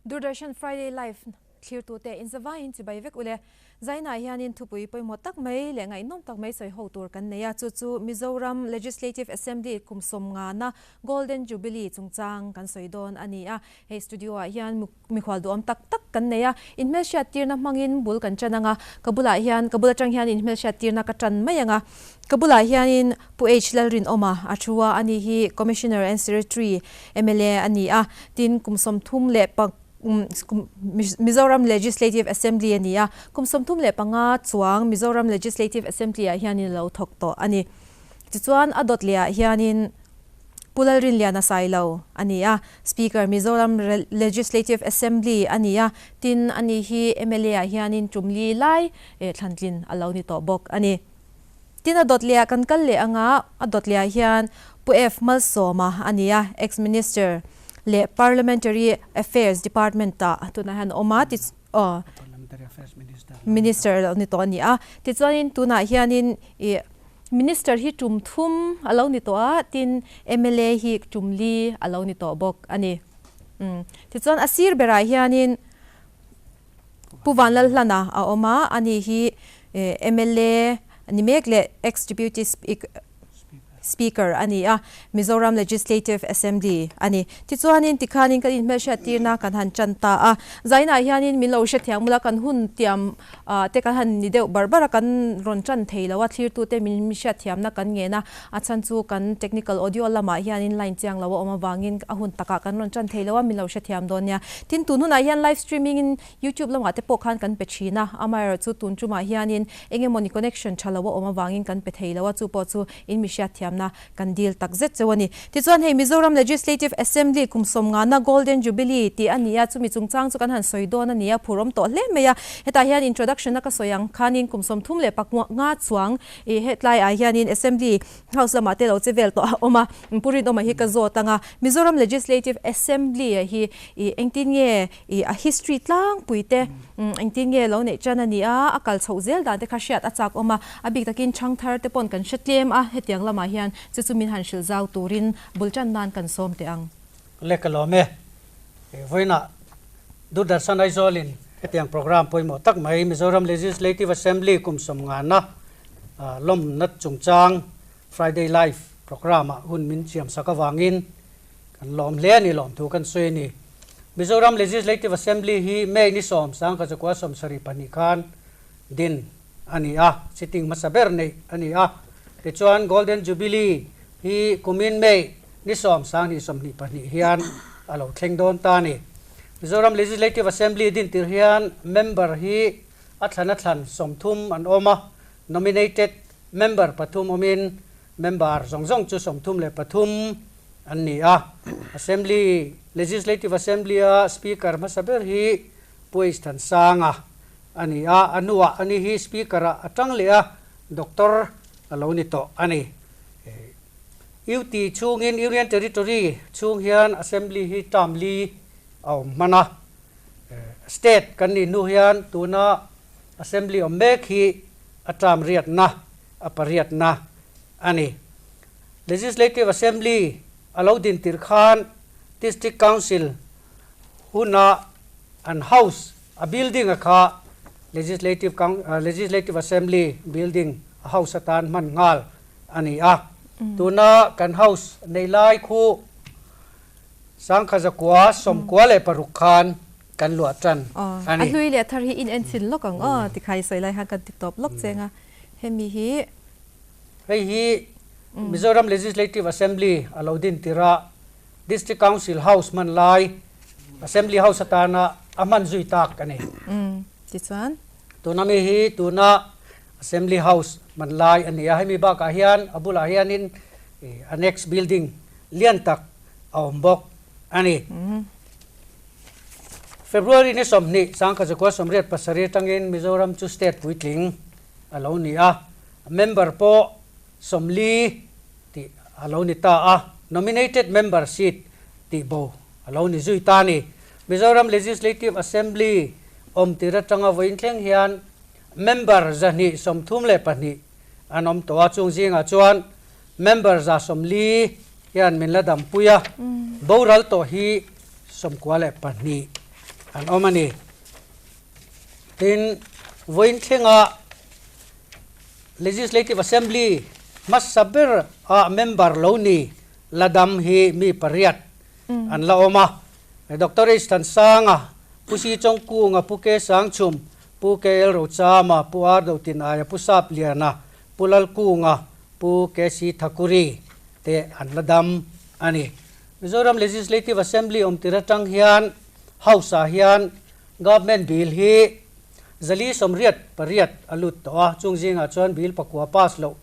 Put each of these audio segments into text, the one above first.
Doordarshan Friday Live thlirtute inzavaiin chibai vek ule. Zainah hianin thupui pawimawh tak mai leh ngaihnawm tak mai sawi ho tur kan nei a, chu chu Mizoram Legislative Assembly kum sawmngana Golden Jubilee chungchang kan sawi dawn a ni a. Hei studio ah hian mikhual duhawm tak tak kan nei a, inhmelhriat tirna hmangin bul kan tan ang a, ka bulah hian ka bul atang hian inhmelhriat tirna ka tan mai ang a. Ka bulah hianin Pu H Lalrinawma a thu a, ani hi Commissioner and Secretary mla a ni a, tin kum 35 Mizoram Legislative Assembly a ni a, kum 35 chuang Mizoram Legislative Assembly ah hianin a lo thawk tawh a ni. Tichuan a dawt leh ah hianin Pu Lalrinliana Sailo a ni a, Speaker Mizoram Legislative Assembly a ni a, tin ani hi mla ah hianin tumli lai thlantlin a lo ni tawh bawk a ni. Tin a dawt leh ah kan kal leh anga a dawt leh ah hian Pu F Malsawma a ni a, Ex-Minister leh Parliamentary Affairs Department ah tunah hian a awm a, ti aw Minister lo ni tawh a ni a. Tichuanin tunah hianin ih Minister hi tum thum a lo ni tawh a, tin mla hi tum li a lo ni tawh bawk a ni. Tichuan a sir berah hianin Pu Vanlalhlana a awm a, ani hi mla ni mek leh ex Deputy Speaker a ni a, Mizoram Legislative Assembly a ni. Tichuanin tikhanin kan inhmelhriat tirna kan han tan ta a, zainah hianin min lo hrethiam mula kan hun tiam te kan han ni deuh bar bar a, kan rawn tan thei lo a, thlirtute min hriatthiamna kan ngen a, a chhan chu kan technical audio lamah hianin line chiang lo a awm avangin a hun takah kan rawn tan thei lo a, min lo hrethiam dawn nia. Tin, tun hunah hian live streaming in YouTube lamah te pawh khan kan pe thin a, amaherawhchu tun tumah hianin eng emawni connection tha lo a awm avangin kan pe thei lo a, chu pawh chu in mi hriatthiamna kan dil tak zet cheu a ni. Tichuan hei Mizoram Legislative Assembly kum sawmngana Golden Jubilee tih a ni a, chumi chungchang chu kan han sawi dawn a ni a, phur awm tawh hle mai a. Hetah hian introduction a ka sawi ang khanin kum 35 chuang ih hetlai ah hianin Assembly House lamah te lo che vel tawh a awm a, Pu Rinawma hi ka zawt ang a, Mizoram Legislative Assembly ah hi ih engtin nge Ih a history tlangpui te engtin nge lo neih tan a ni a, a kal chhoh zel dan te kha hriat a chak awm a, a bik takin thangthar te pawn kan hre tlem a, hetiang lamah hian chu chu min han hrilh zau turin bul tan nan kan sawm teh ang. Le ka lawm e. Vawiinah Doordarshan Aizawlin hetiang programme pawimawh tak mai Mizoram Legislative Assembly kum sawmngana lawmna chungchang Friday Live programme ah hun min siamsak avangin kan lawm hle a ni, lawmthu kan sawi a ni. Mizoram Legislative Assembly hi May ni 10, 1972 khan din a ni a, sitting hmasa ber neih a ni a. Tichuan Golden Jubilee hi kumin May ni 10, 2022 hian a lo thleng dawn ta a ni. Mizoram Legislative Assembly din tir hian member hi a thlan a thlan 30 an awm a, nominated member pathum awmin member zawng zawng chu 33 an ni a. Assembly, Legislative Assembly-a Speaker hmasa ber hi Pu H Thansanga a ni a, a hnuah ani hi Speaker-ah a tang leh a, Doctor a lo ni tawh a ni. UT chhungin, Union Territory chhung hian Assembly hi term li a awm hman a. State kan nih hnu hian tuna Assembly awm mek hi a term riatna, a pariatna a ni. Legislative Assembly a lo din tirh khan District Council huna an house a building a kha Legislative Legislative Assembly building a house atan hman nghal a ni a. Tuna kan house nei lai khu 1996 khan kan luah tan a ni. A hlui leh a thar hi in en chhin lawk ang aw tikhai sawi lai khan kan ti tawp lawk cheng a hemi hi. Hei hi Mizoram Legislative Assembly a lo din tirh a, District Council House hman lai Assembly House atana a hman zui tak a ni. Tichuan. Tuna mi hi tuna Assembly House hman lai a ni a, hemi bakah hian a bulah hianin Annex Building lian tak a awm bawk a ni. February ni 20, 1987 atangin Mizoram chu state puitling a lo ni a, member pawh 40 tih a lo ni ta a, nominated member seat tih bo a lo ni zui ta a ni. Mizoram Legislative Assembly awm tir atanga vawiin thleng hian member 232 an awm tawh a, chung zingah chuan member 140 hian min la dampui a, boral tawh hi 92. an awm a ni. Tin, vawiin thlenga Legislative Assembly hmasa ber ah member lo ni la dam hi mi pariat an la awm a. Doctor H Thansanga, Pu Si Chawngkunga, Pu K Sangchhum, Pu KL Rochama, Pu R Dotinaia, Pu Sapliana, Pu Lalkunga, Pu KC Thakuri te an la dam a ni. Mizoram Legislative Assembly awm tir atang hian House ah hian Government Bill hi 488 a lut tawh a, chung zingah chuan bill pakua pass loh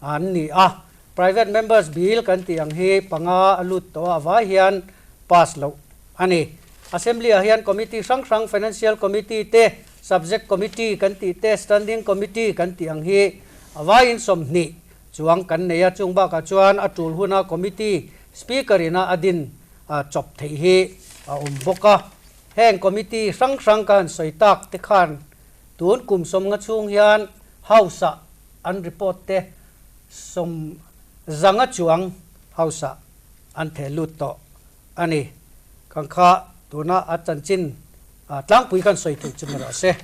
an ni a. Private Members Bill kan tih ang hi panga a lut tawh a, a vai hian pass loh a ni. Assembly ah hian Committee hrang hrang Financial Committee te, Subject Committee kan tih te, Standing Committee kan tih ang hi a vaiin 20 chuang kan nei a, chung bakah chuan a tul huna Committee Speaker ina a din chawp theih hi a awm bawk a. Heng Committee hrang hrang ka han sawi tak te khan tun kum 50 chhung hian House ah an report te 100 chuang House ah an theh lut tawh a ni. Kan kha tuna a chanchin tlangpui kan sawi theih chu ni rawh se.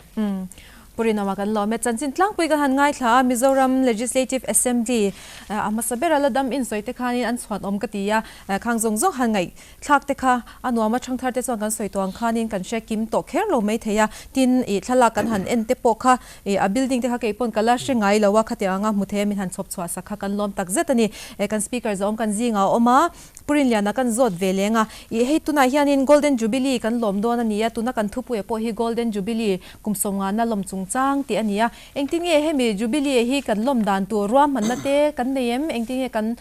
Purinawma kan lawm e. Chanchin tlangpui kan han ngaithla a, Mizoram Legislative Assembly a hmasa bera la dam insawi te khanin an chhuan awm ka ti a, khang zawng zawng han ngaihthlak te kha a nuam a, thangthar te chuan kan sawi tawh ang khanin kan hre kim tawh kher lo mai thei a, tin ih thlalak kan han en te pawh kha ih a building te kha kei pawn ka la hre ngai lo a, khatiang anga hmu thei a min han chhawp chhuah sak kha kan lawm tak zet a ni. Kan Speaker zawm kan zingah a awm a. Purinliana kan zawt ve leng a, ih hei tunah hianin Golden Jubilee kan lawm dawn a ni a, tuna kan thupuia pawh hi Golden Jubilee kum sawmngana lawm chungchang tih a ni a, engtin nge hemi Jubilee hi kan lawm dan tur ruahmanna te kan nei em, engtin nge kan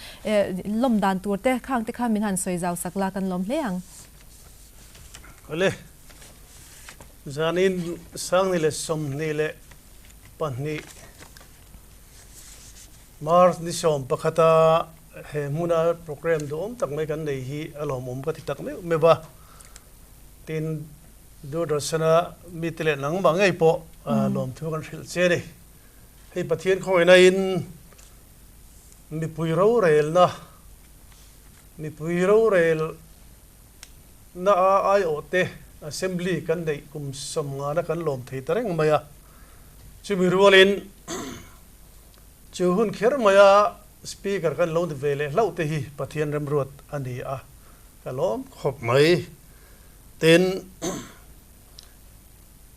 lawm dan tur te khang te kha min han sawi zau sak la kan lawm hle ang. Awle, zanin 2022 March ni 11 a he hmuna program duhawm tak mai kan nei hi a lawmawm ka ti tak meuh meuh a. Tin, Doordarshan-a mite leh nangmah ngei pawh lawmthu kan hrilh che a ni. Hei Pathian khawngaihnaiin mipui rorelna, mipui rorelna a aiawhte Assembly kan neih kum 50 na kan lawm thei ta reng mai a. Chumi rualin Chu hun kher maia Speaker kan lo ni ve leh hlauh te hi Pathian remruat a ni a, ka lawm khawp mai. Tin,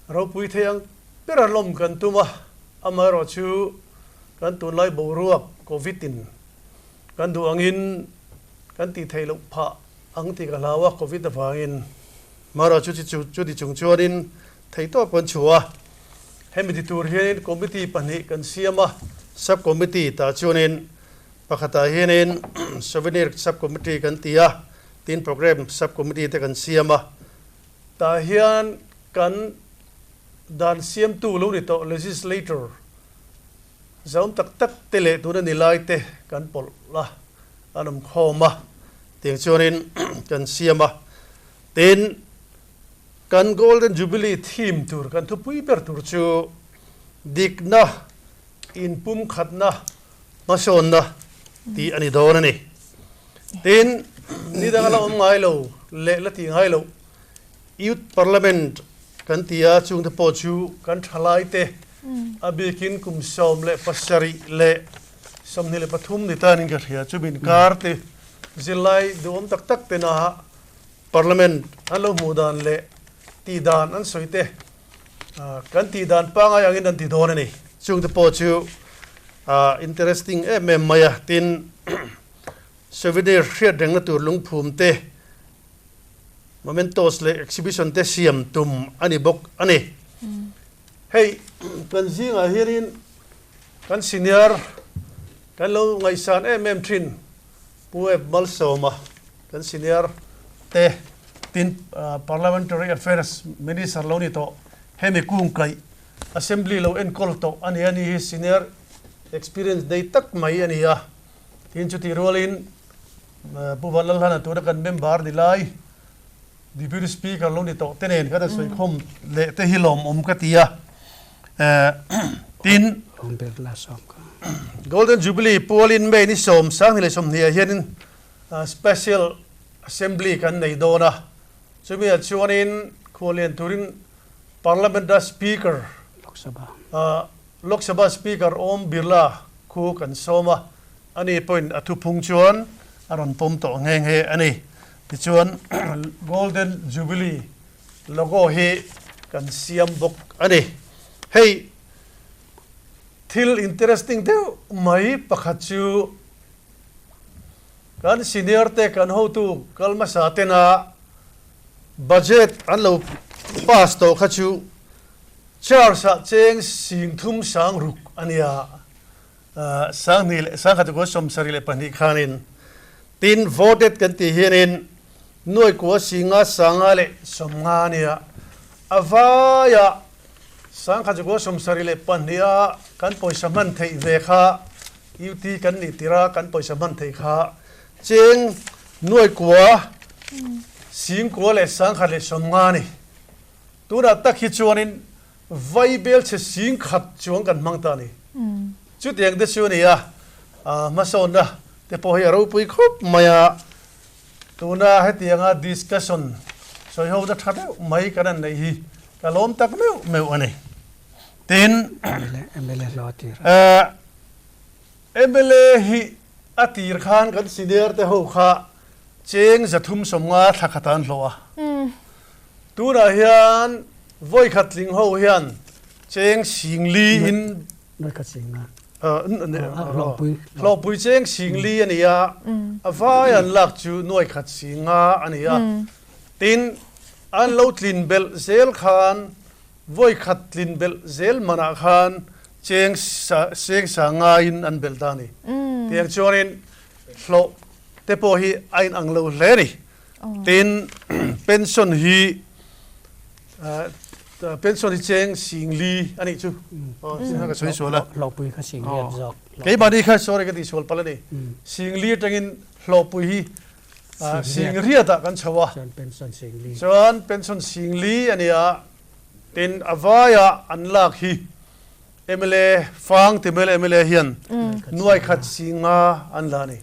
ropui thei ang bera lawm kan tum a, amaherawh chu kan tunlai boruak Covid in kan duh angin kan tih theih loh phah ang tih ka hlau a, Covid avangin. Amaherawh chu chuti chung chuanin Theihtawp kan chhuah a, hemi ti tur hianin committee pahnih kan siam a, sub committee tah chuanin pakhatah hianin souvenir sub committee kan ti a, tin programme sub committee te kan siam a, tah hian kan dan siamtu lo ni tawh legislator zaum tak tak te leh tuna ni lai te kan pawlh a, an awm khawm a, tiang chuanin kan siam a, tin. Kan Golden Jubilee theme tur, kan thupui ber tur chu Dikna, Inpumkhatna, Hmasawnna tih a ni dawn a ni. Tin, ni danga la awm ngai lo leh la tih ngai loh Youth Parliament kan ti a, chungte pawh chu kan thalaite a bikin kum 17 leh 23 ni tanin ka hria, chumi inkar te zirlai duhawm tak tak tena Parliament an lo hmuh dan leh tih dan an sawi te kan tih dan pangai angin an ti dawn a ni. Chungte pawh chu interesting em em mai a, tin souvenir hriat rengna tur lungphum te, mementos leh exhibition te siam tum a ni bawk a ni. Hei kan zingah hianin kan senior kan lo ngaihsan em em thin Pu Ep Malsawma kan senior te tin Parliamentary Affairs Minister lo ni tawh hemi kung kaih Assembly lo enkawl tawh a ni a ni hi senior experience nei tak mai a ni a, tin chutih rualin Pu Vanlalhlana tuna kan member ni lai Deputy Speaker lo ni tawh te nen khan a sawikhawm leh te hi lawmawm ka ti a, tin Golden Jubilee pualin May ni 10 2020 ah hianin Special Assembly kan nei dawn a, chumi ah chuanin. Khualian turin Parliament a Speaker, Lok Sabha. Lok Sabha Speaker Om Birla khu kan sawm a, ani pawhin a thuphung chuan a rawn pawm tawh nghe nghe a ni. Tichuan Golden Jubilee logo hi kan siam bawk a ni. Hei thil interesting deuh mai pakhat chu kan senior te kan hotu kal hmasa tena budget an lo pass tawh kha chu Charge ah cheng singthum sang ruk a nia, sanghnih leh sangkhat kua 72 khanin tin voted kan tih hianin nuai kua singa sanga leh 50 a nia. A vaiah 1972 a kan pawisa hman theih ve kha UT kan nih tirh a kan pawisa hman theih kha cheng nuai kua singkua leh 150 a ni. Tunah tak hi chuanin vai bel chhe 10,000 chuang kan hmang ta a ni. Chutiang te chu a ni a, hmasawnna te pawh hi a ropui khawp mai a. Tuna hetianga discussion sawi ho na tha deuh mai kan han neih hi ka lawm tak meuh meuh a ni. Tin, mla hi a tir khan kan senior te ho kha cheng 350 thla khat an hlawh a. Tunah hian vawi khat tling ho hian cheng 40 in Hlawhpui cheng 40 a ni a, a vai an lak chu 150 a ni a. Tin, an lo tlin belh zel khan vawi khat tlin belh zel manah khan cheng seng sa ngaiin an belh ta a ni. Tiang chuanin hlawh te pawh hi a inang lo hle a ni. Tin, pension hi pension hi cheng 40 a nih chu. Ka sawi sual a. Hlawhpui kha 8,000 zawk. Keimahni kha sorry ka tihsual palh a ni. 40 atangin hlawhpui hi 8,000 ah kan chho a. Chuan pension 40. Chuan pension 40 a ni a. Tin, a vaia an lak hi mla fang ti mai mla hian 150,000 an la a ni.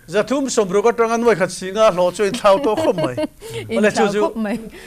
360 atanga 150,000 hlawh chu inthlau tawh khawp mai. Awle chu chu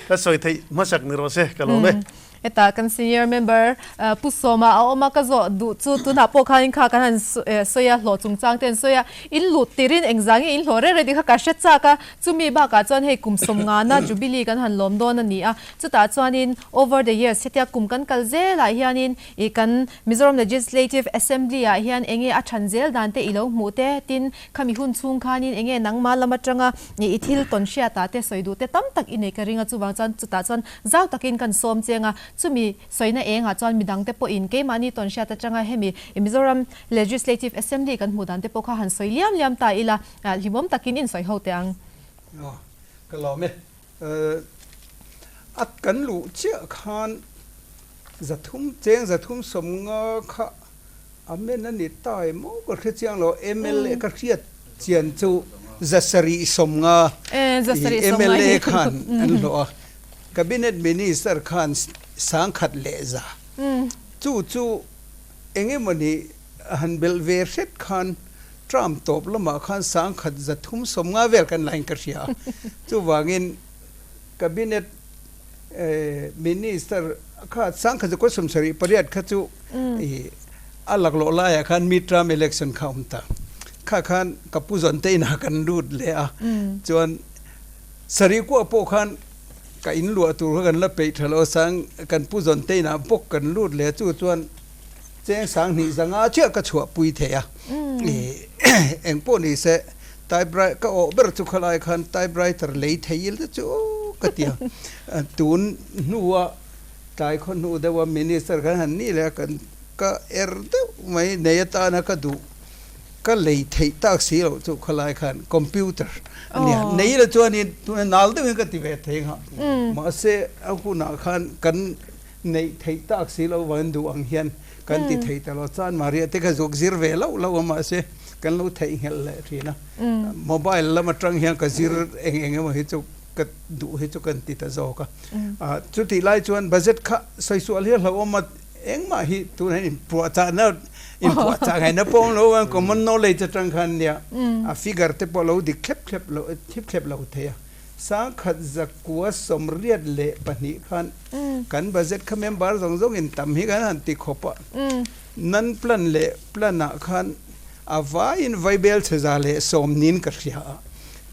ka sawi theih hmasak ni rawh se ka lawm e. Heta kan senior member Pu Sawma a awm a, ka zawh duh chu tunah pawh khanin kha kan han sawi a, hlawh chungchang te an sawi a, in lut tirin engzah nge in hlawh reng reng tih kha ka hre chak a, chumi bakah chuan hei kum 50na Jubilee kan han lawm dawn a ni a, Chutah chuanin over the years hetia kum kan kal zelah hianin ih kan Mizoram Legislative Assembly ah hian enge a than zel dan te i lo hmuh te tin khami hun chhung khanin enge nangmah lam atanga ih i thil tawn hriatah te sawi duh te tam tak i nei ka ring a chuvang chuan chutah chuan zau takin kan sawm cheng a chumi sawina engah chuan midang te pawhin keimahni tawn hriat atanga hemi Mizoram Legislative Assembly kan hmuh dan te pawh kha han sawi liam liam ta ila hlimawm takin in sawi ho teh ang. Aw ka lawm e. A kan luh chiah khan 300 cheng 350 kha a men a ni ta emaw ka hre chiang lo mla ka hriat chian chu 750 mla khan an hlawh a cabinet minister khan 1,100 chu chu engemawni han belh ve hret khan Term tawp lamah khan 1,350 vel kan lain ka hria a, chuvangin Cabinet Minister kha 1,178 kha chu a laklawh laiah khan mid term election kha a awm ta. Kha khan ka pu zawn te inah kan lut leh a, chuan sarih kuah pawh khan ka in luah tur kha kan la peih tha lo a, sang kan pu zawn te inah bawk kan lut leh a, chu chuan Cheng 2500 chiah ka chhuahpui thei a, eng pawh ni se typewriter ka awh ber chu khalai khan typewriter lei thei il te chu ka ti a, tun hnua tlai khaw hnu deuha minister khan han nih leh a kan ka er deuh mai nei atana ka duh ka lei theih tak si loh chu khalai khan computer a nia nei la chuanin tuna nal deuhin ka ti ve thei ang a mahse a hunah khan kan Neih theih tak si lo vangin duh ang hian kan ti thei ta lo. Chuan Maria te kha zuk zir ve loh loh a mahse kan lo theihnghilh leh thin a. Mobile lam atang hian ka zir eng eng emaw hi chu ka duh hi chu kan ti ta zawk a. Chutih lai chuan budget kha sawi sual hi a hlauhawm a, engmah hi tunah hian inpuahchahna inpuahchah ngaihna pawh awm lo a, common knowledge atang khan nia a figure te pawh a lo dik thlep thlep lo thlip thlep lo thei a. 1982 khan kan budget kha member zawng zawng in tam hi kan han ti khawp a, non plan leh plan ah khan a vaiin vaibel chhe 110 niin ka hria a,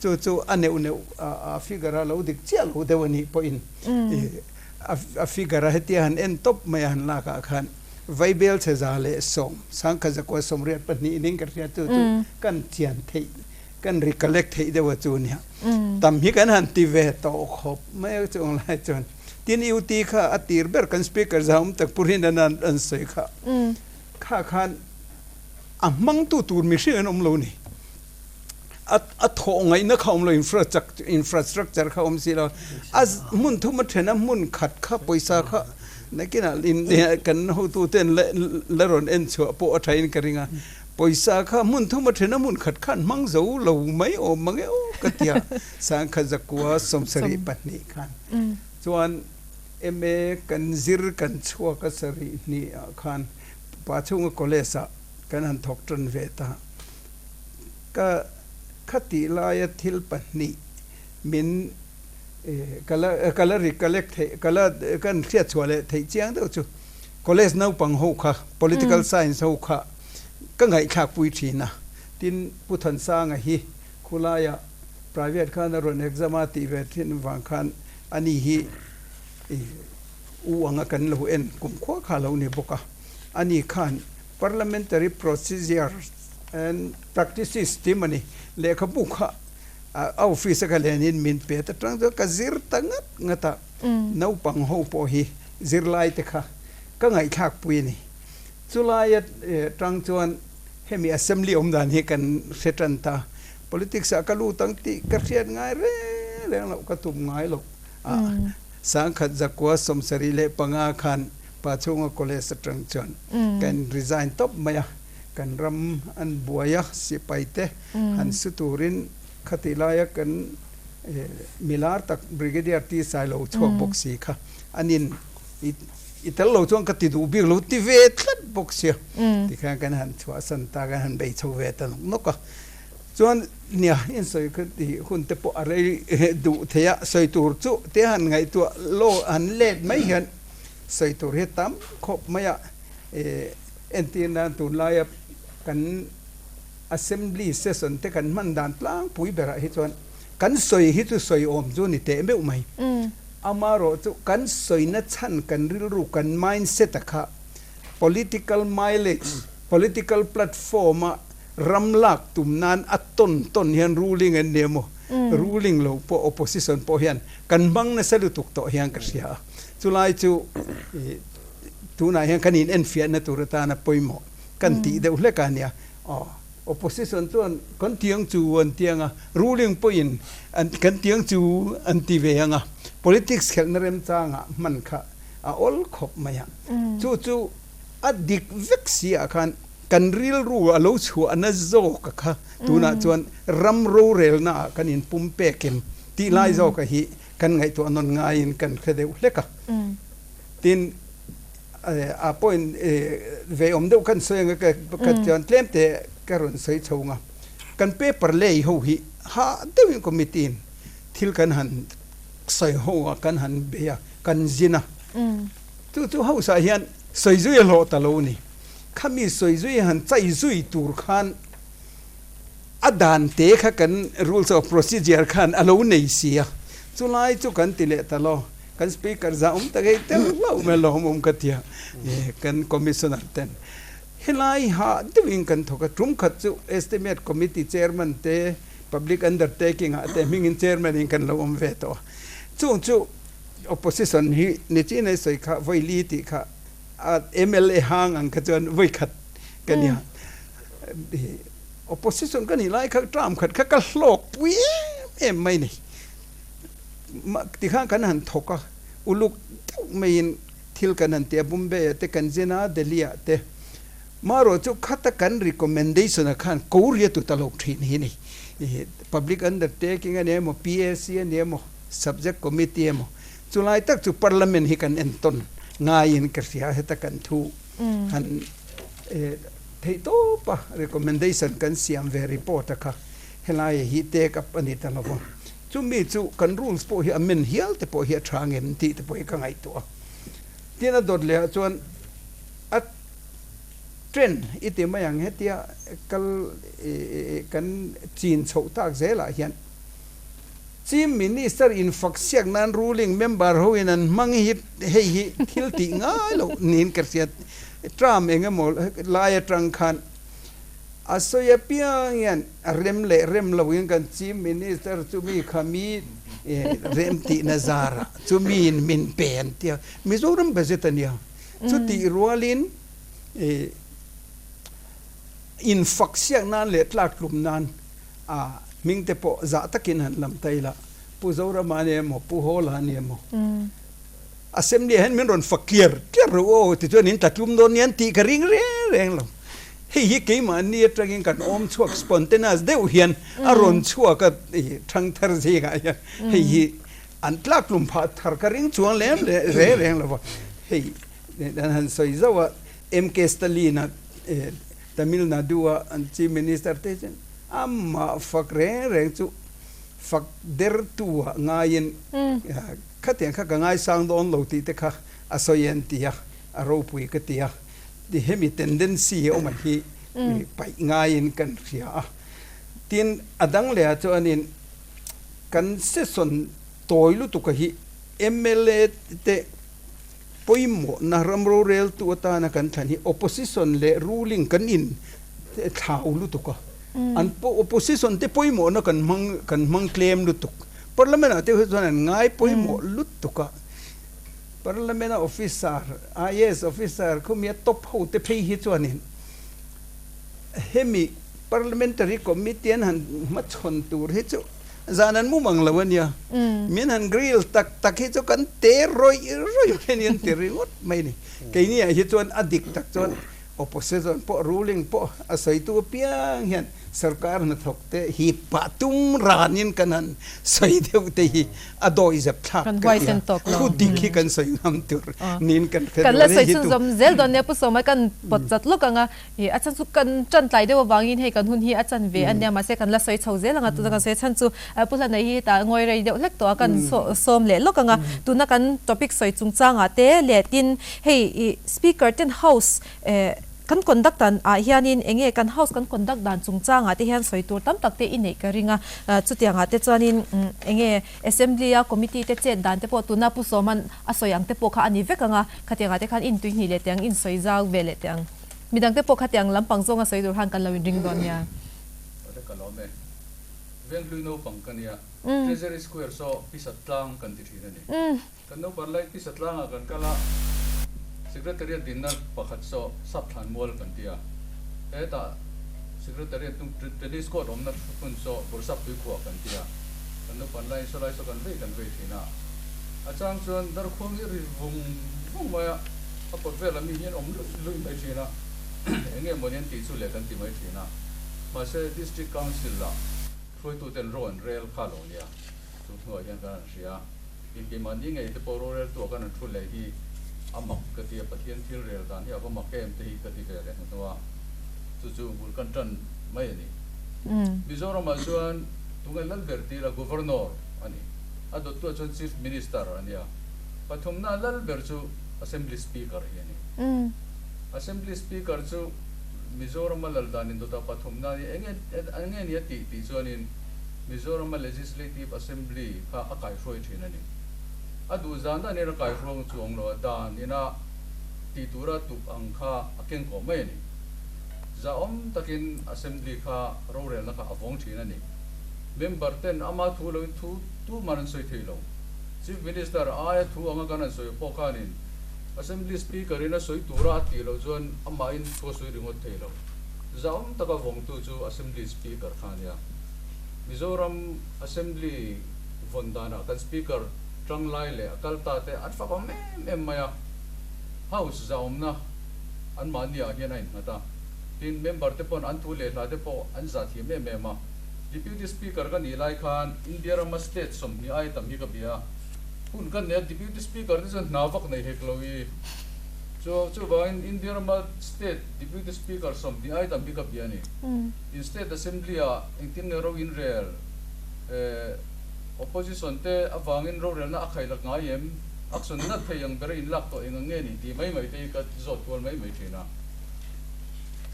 chu chu a neuh neuh a figure a lo dik chiah lo deuh a nih pawhin a figure a hetia han en tawp mai a han lak ah khan vaibel chhe 110, 1982 niin ka hria chu chu kan chian theih kan recollect theih deuh a chu nia. Tam hi kan han ti ve tawh khawp mai a chung lai chuan. Tin UT kha a tir ber kan speaker zahawm tak Pu Rinana an sawi kha. Kha khan a hmangtu tur mihring an awm lo ni. A a thawh ngaihna kha awm lo infrastructure kha awm si lo. A hmun thum a then a hmun khat kha pawisa kha nakinah kan hotuten la rawn en chhuah pawh a thain ka ring a. Pawisa kha hmun thum a then a hmun khat khan hmang zo lo mai awm mang e aw ka ti a, 1972 khan chuan MA kan zir kan chhuak a sarih hnih ah khan pa chhunga college ah kan han thawk tan ve ta. Ka khatih laia thil pahnih min ka la ka la recollect theih ka la kan hriat chhuah leh theih chiang deuh chu college naupang ho kha political science ho kha ka ngaihthlak pui thin a, tin Pu Thansanga hi khulaiah private khan a rawn exam a tih ve thin vang khan ani hi u anga kan lo en kumkhua kha lo ni bawk a, ani khan parliamentary procedures and practices tih mawni lehkhabu kha a office a ka lenin min pe ta tang chuan ka zir ta ngat ngat a, naupang ho pawh hi zirlai te kha ka ngaihthlak pui a ni. Chulaia tang chuan hemi assembly awm dan hi kan hre tan ta. Politics ah ka lut ang tih ka hriat ngai reng reng loh, ka tum ngai loh. 1975 khan Pachhunga College atang chuan ka in resign tawp mai a, kan ram an buai a, sipai te han su turin khatih laia kan milar tak Brigadier T Sailo chhuak bawk si kha an in I tel lo chuan ka ti duh bik lo ti ve tlat bawk sia. Tikhian kan han chhuahsan ta, kan han bei chho ve ta nawk nawk a. Chuan nia in sawi kha ti hun te pawh a rei duh thei a, sawi tur chu te han ngaihtuah law han let mai hian sawi tur hi tam khawp mai a. Entir nan tunlaia kan assembly session te kan hman dan tlangpui berah hi chuan kan sawi hi chu sawi awm chu ni teh meuh mai. Amarawh chu kan sawina chhan kan rilru kan mindset a kha political mileage, political platform a ram lak tum nan a tawn tawn hian ruling an ni emaw, ruling lo pawh opposition pawh hian kan hmang nasa lutuk tawh hian ka hria a. Chulai chu tunah hian kan inenfiahna tur atana pawimawh kan tih deuh hlek a nia. Aw. Opposition chuan kan tiang chu an ti ang a, ruling pawhin an kan tiang chu an ti ve ang a, politics khelhna remchangah hman kha a awl khawp mai a. Chu chu a dik vek si ah khan kan rilru a lo chhuahna zawk a kha tunah chuan ram rorelna ah kan inpum pekin tih lai zawk a hi kan ngaihtuah nawn ngaiin kan hre deuh hlek a. Tin, a point ve awm deuh khan sawi anga ka chuan tlem te ka rawn sawi chho anga kan paper lei ho hi hah deuhin committee in thil kan han sawi ho a kan han bei a kan zin a chu chu house ah hian sawi zui a hlawh ta lo ni khami sawi zui han chai zui tur khan a dan te kha kan rules of procedure khan a lo nei si a chulai chu kan ti leh ta lo. Kan speaker zah awm tak hei tel hlauh mai lawm awm ka tia kan commissioner ten helai hah deuhin kan thawk a tum khat chu estimate committee chairman te public undertaking ah te hmingin chairman in kan lo awm ve tawh a chung chu opposition hi nichin ai sawi kha vawi li tih kha a mla hang ang kha chuan vawi khat ka nia opposition ka nih lai kha term khat kha ka hlawk pui em em mai ni. Tikhan kan han thawk a, uluk deuh maiin thil kan han ti a, Bombay ah te kan zin a, Delhi ah te. Marawh chu khata kan recommendation ah khan ko ria tu ta lo thin hi ni. Public undertaking a ni emaw, PAC a ni emaw, subject committee emaw, chulai tak chu Parliament hi kan entawn ngaiin ka hria heta kan thu han theih tawp a, recommendation kan siam ve report a kha helai hi take up a ni ta lo va. Chumi chu kan rules pawh hi amend hial te pawh hi a tha ngem tih te pawh hi ka ngaihtuah a. Tin a dawt leh ah chuan a trend i ti mai ang hetia kal kan chin chhoh tak zel ah hian Chief Minister in fak siak nan ruling member ho in an hmang hi hei hi thil tih ngai loh niin ka hriat. Term eng emaw lai atang khan a sawi apiang hian rem leh rem lo in kan Chief Minister chumi kha mi rem tihna zarah chumi in min pe an tia. Mizoram budget a nia. Chutih rualin in fak siak nan leh tlak tlum nan A hming te pawh zah takin han lam ta ila, Pu Zorama a ni emaw, Pu Hawla a ni emaw, Assembly ah hian min rawn fak tliar tliar rawh u aw tichuan in tla tlum dawn nia an tih ka ring reng reng lo. Hei hi keimahni atangin kan awm chhuak spontaneous deuh hian a rawn chhuak a thangthar zingah hian hei hi an tlak tlum phah thar ka ring chuang lem reng reng lo va. Hei an han sawi zauh a, MK Stalin-a Tamil Nadu-a an Chief Minister te chuan amah fak reng reng chu fak dertu-ah ngaiin khatiang kha ka ngaisang dawn lo tih te kha a sawi an ti a, a ropui ka ti a, hemi tendency awm hi paih ngaiin kan hria a. Tin, a dang lehah chuanin kan session tawi lutuka hi mla te Pawimawhna ram roreltu atana kan thlan hi opposition leh ruling kan in thlau lutuk a, an opposition te pawimawhna kan hmang kan hmang tlem lutuk. Parliament ah te hi chuan an ngai pawimawh lutuk a, Parliament a officer, IAS officer khawmia top ho te phei hi chuanin hemi parliamentary committee an han hmachhawn tur hi chu Zan an mum ang lo a nia. Min han grill tak tak hi chu kan te rawih rawih mai a ni an ti ringawt mai a ni. Keini ah hi chuan a dik tak chuan opposition pawh ruling pawh a sawitu apiang hian sarkar hnathawk te hi pah tum ranin kan han sawi deuh te hi a dawi zep thlak Kan ka ti a. huaisen tawk lo. Thu dik hi kan sawi ngam tur niin kan hre Kan la dawn a sawi hi tu. chhunzawm zel dawn nia Pu Sawma kan pawt chat lawk ang a. Ih a chan chu kan tan tlai deuh avangin hei kan hun hi a chan ve a nia mahse kan la sawi chho zel ang a tuna kan sawi chhan chu Pu Hlanei hi hetah ngawi rei deuh hlek tawh a kan sawm leh lawk ang a tuna kan topic sawi chungchangah te leh tin hei ih speaker ten house eh kan conduct dan ah hianin eng nge kan house kan conduct dan chungchangah te hian sawi tur tam tak te i neih ka ring a chutiangah te chuanin eng nge assembly a committee te chet dan te pawh tuna Pu Sawman a sawi ang te pawh kha a ni vek ang a khatiangah te khan intuihnih leh teh ang insawi zau ve leh teh ang. Midangte pawh khatiang lampang zawnga sawi tur khan kan lo inring dawn nia. Awle ka lawm e. Venghlui naupang ka nia. Treasury Square saw Pisa Tlang kan ti thin a ni. Kan naupang lai Pisa Tlangah kan kal a, Secretariat dinna pakhat saw Sapthlan Mual kan ti a. Hetah Secretariat hnung Tennis Court awmna hmun saw Bursap Tuikhuah kan ti a. Kan naupang laiin saw lai saw kan vei kan vei thin a. A chang chuan darkhuang hi ri vung vung mai a. A kawt velah mi hian awm luih luih mai thin a, eng nge mawni an tih chu leh kan ti mai thin a. Mahse District Council ah hruaituten ro an rel kha lo nia, chu hnuah hian kan han hria a. Inkeimahni ngei te pawh roreltu ah kan han thu leh hi a mak ka ti a, Pathian thil rel dan hi a va mak em te hi ka ti ve leh hnu a, chu chu bul kan tan mai a ni. Mizoram ah chuan tunge Lalber tih ila Governor a ni, a dawttuah chuan Chief Minister a nia. Pathumna Lalber chu Assembly Speaker hi a ni. Assembly Speaker chu Mizorama lal dan indawtah pathumna a ni. Enge enge ni a tih tih chuanin Mizorama Legislative Assembly kha a kaihruai thin a ni. A duh zan danin a kaihruang chuang lo a, dan ina tih tura tuk ang kha a keng kawh mai a ni. Zahawm takin Assembly kha rorelna kha a vawng thin a ni. Member ten ama thu loin thu tuman an sawi thei lo. Chief Minister aia thu anga kan han sawi pawh khanin Assembly Speaker in a sawi tura a tih loh chuan amahin thu a sawi ringawt thei lo. Zahawm taka vawngtu chu Assembly Speaker kha a nia. Mizoram Assembly vawn danah kan Speaker tanglai leh a kal ta te an fak awm em em mai a. House zahawmna anmahni ah hian a innghat a. Tin, member te pawn an thu leh hla te pawh an zah thiam em em a. Deputy Speaker ka nih lai khan India rama state 20 ai tam hi ka bia a, hun ka nei a, Deputy Speaker te chuan hna vak nei hek lo i, chu chuvangin India rama state Deputy Speaker 20 ai tam hi ka bia a ni. In state assembly ah engtin nge ro in rel eh. Opposition te avangin rorelna a khailak ngai em? Action nat thei ang bera inlak tawh eng ang nge ni tih mai mai te hi ka zawt kual mai mai thin a.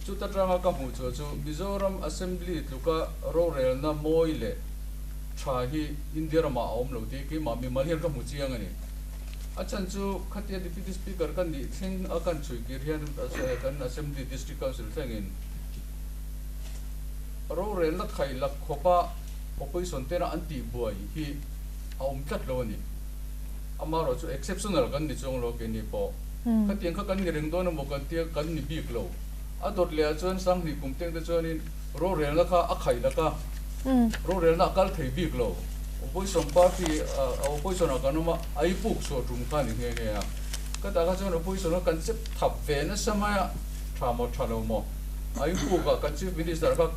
Chuta tanga ka hmuh chhuah chu Mizoram Assembly tluka rorelna mawi leh tha hi India ramah a awm lo tih keimah mimal hian ka hmu chiang a ni. A chhan chu khatia Deputy Speaker ka nih thleng a kan chhui kir hian kan Assembly District Council thlengin rorelna khailak khawpa Opposition tena an tih buai hi a awm tlat lo a ni. Amaherawh chu exceptional kan ni chuang lo keini pawh. Khatiang kha kan ni reng dawn emaw kan tia kan ni bik lo. A dawt leh ah chuan Sanghnih kum teng te chuanin rorelna kha a khaih lak a, rorelna a kal thei bik lo. Opposition party a opposition ah kan awm a, a i puk chhuah tum kha a ni nghe nghe a. Ka tah kha chuan opposition kha kan chep thap ve nasa mai a, tha maw tha lo maw. A i puk a, kan Chief Minister kha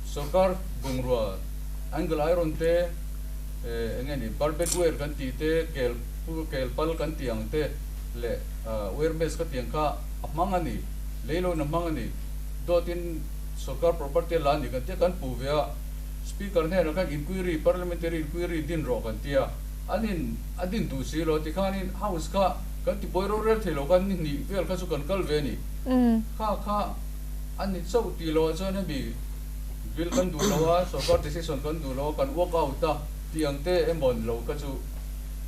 Sorkar bungrua angle iron te eng nge ni barbed wire kan tih te kel kel pal kan tih ang te leh wire mesh ka tih ang kha a hmang a ni lei loin a hmang a ni dawtin sorkar property a la a ni kan tia kan puh ve a speaker hnenah khan inquiry parliamentary inquiry din rawh kan tia an in a din duh si lo tikhanin house kha kan ti buai rorel thei lo khan ni hnih vel kha chu kan kal ve a ni kha kha A ni chauh tih loh ah chuan hemi bill kan duh lo a, sorkar decision kan duh lo a, kan walk out a tih ang te emaw ni lo ka chu